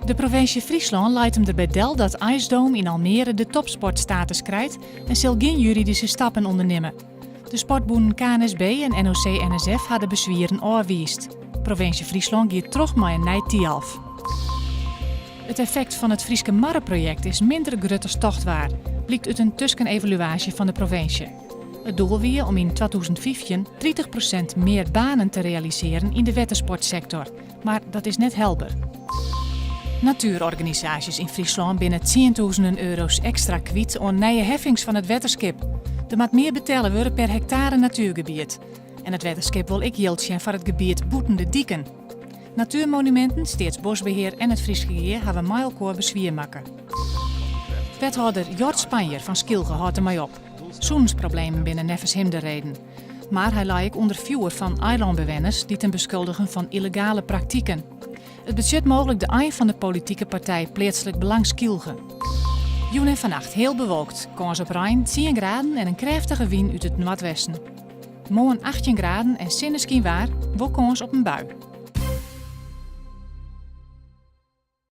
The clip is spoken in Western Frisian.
De provinsje Fryslân leit him der by del dat IceDome yn Almere de topsportstatus krijt en sil gjin juridyske stappen ûndernimme. De sportbûnen KNSB en NOC-NSF ha de beswieren ôfwiisd. Provinsje Fryslân giet troch mei in nij Thialf. It effekt fan it Fryske Marreprojekt is minder grut as tocht waard, blykt út in tuskenevaluaasje fan de provinsje. It doel wie om yn 2015 30 prosint mear banen te realisearjen yn de wettersportsektor, mar dat is net helber. Natuerorganisaasjes yn Fryslân binne tsientûzenen euro's ekstra kwyt oan nije heffings fan it wetterskip. Der moat mear betelle wurde per hektare natuergebiet. En it wetterskip wol ek jild sjen foar it gebiet bûten de diken. Natuurmonuminten, Steatsboskbehear en it Fryske Gea hawwe mei elkoar beswier makke. Wethâlder Jort Spanjer fan Skylge hâldt der mei op. Sûnensproblemen binne neffens him de reden. Mar hy lei ek ûnder fjoer fan eilânbewenners dy't him beskuldigen fan yllegale praktiken. It betsjut mooglik de ein fan de politike partij Pleatslik Belang Skylge. Jûn en fannacht heal bewolkt, kâns op rein, tsien graden en in krêftige wyn út it noardwesten. Moarn 18 graden en sinneskynwaar, wol kâns op in bui.